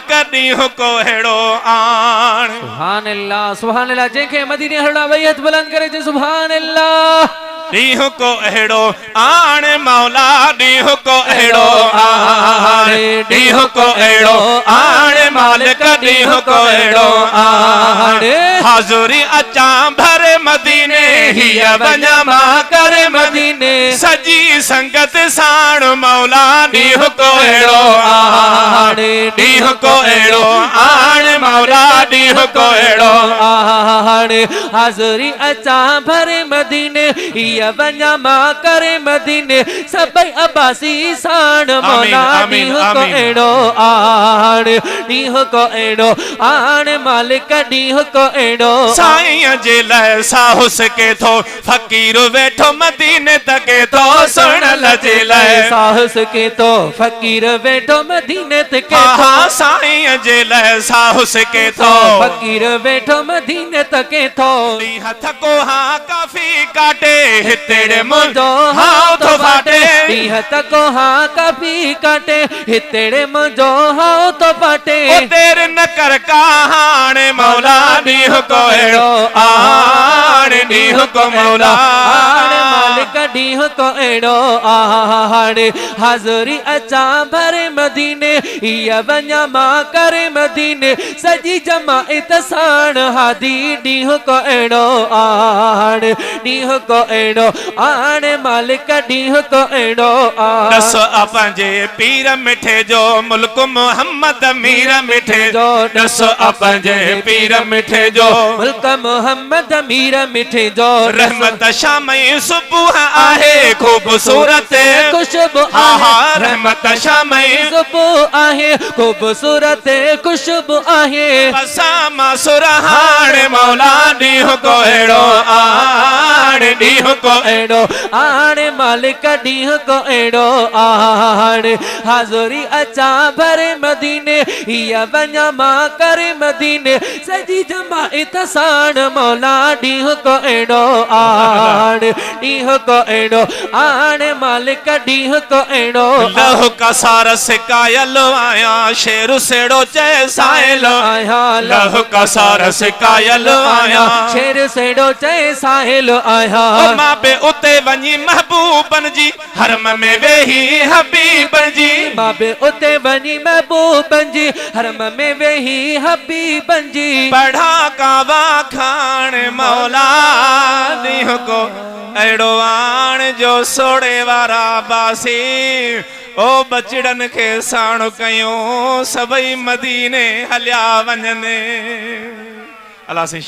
مالڪ ڏينهن ڪو اهڙو آڻ. سبحان الله سبحان الله جنهن کي مديني هلڻو آهي ٻئي هٿ بلند ڪري چئي سبحان الله. ڏينهن ڪو اهڙو آڻ مولا ڏينهن ڪو اهڙو آڻ ڏينهن ڪو اهڙو آڻ مالڪ ڏينهن ڪو اهڙو آڻ حاضري اچان ڀر مديني هيء وڃان مان ڪر مديني سڄي سنگت ساڻ مولا ڏينهن ڪو اهڙو آڻ ڏينهن ڪو اهڙو آڻ مولا ڏينهن ڪو اهڙو آڻ حاضري اچان ڀر مديني هيء وڃان مان ڪري مديني سڀئي عباسي ساڻ مولا ڏينهن ڪو اهڙو آڻ ڏينهن ڪو اهڙو آڻ مالڪ ڏينهن ڪو اهڙو. سائينء جي لئه ساهه سڪي ٿو فقير ويٺو مديني تڪي ٿو سهڻل جي لئه. ساهه سڪي ٿو فقير ويٺو مديني تڪي ٿو. ها سائينء جي لئه ساهه سڪي ٿو. فقير ويٺو مديني تڪي ٿو. ڏينهن ٿڪو هان ڪافي ڪاٽي هتڙي منهنجو هانء ٿو ڦاٽي. ڏينهن ٿڪو هان ڪافي ڪاٽي هتڙي منهنجو هانء ٿو ڦاٽي. او دير نه ڪر ڪا هاڻي مولا ڏينهن ڪو اهڙو آڻ ڏينهن ڪو مولا. آڻ مالڪ ڏينهن ڪو اهڙو آڻ حاضري اچان ڀري مديني هيء وڃان مان ڪري مديني سڄي جماعت ساڻ هادي ڏينهن ڪو اهڙو آڻ ڏينهن ڪو اهڙو آڻ مالڪ ڏينهن ڪو اهڙو آڻ. ڏس پنهنجي پير مٺي جو ملڪ محمد مير مٺي جو ڏس پنهنجي پير مٺي جو ملڪ محمد مير مٺي جو رحمت شام ۽ صبح آهي خوبصورت خوشبو آهي رحمت شام ۽ صبح آهي خوبصورت خوشبو آهي. پسان مان سرهاڻ مولا ڏينهن ڪو اهڙو آڻ ڏينهن ڪو اهڙو آڻ مالڪ ڏينهن ڪو اهڙو آڻ حاضري اچان ڀري مديني هيء وڃان مان ڪري مديني سڄي جماعت ساڻ مولا ڏينهن ڪو اهڙو آڻ ڏينهن ڪو اهڙو آڻ مالڪ ڏينهن ڪو اهڙو آڻ. لهه ڪا سار سڪايل آهيان شير سيڙو چئي ساحل آهيان. لهه ڪا سار سڪايل آهيان. شير سيڙو چئي ساحل آهيان. او مان به اتي وڃي محبوبن جي حرم ۾ ويهي حبيبن جي. مان به اتي وڃي محبوبن جي حرم ۾ ويهي حبيبن جي. پڙهان ڪاوا کاڻ مولا ڏينهن ڪو اهڙو آڻ جو سوڙهي وارا عباسي او ٻچڙن کي ساڻ ڪيون سڀئي مديني هليا وڃن. الله سائين.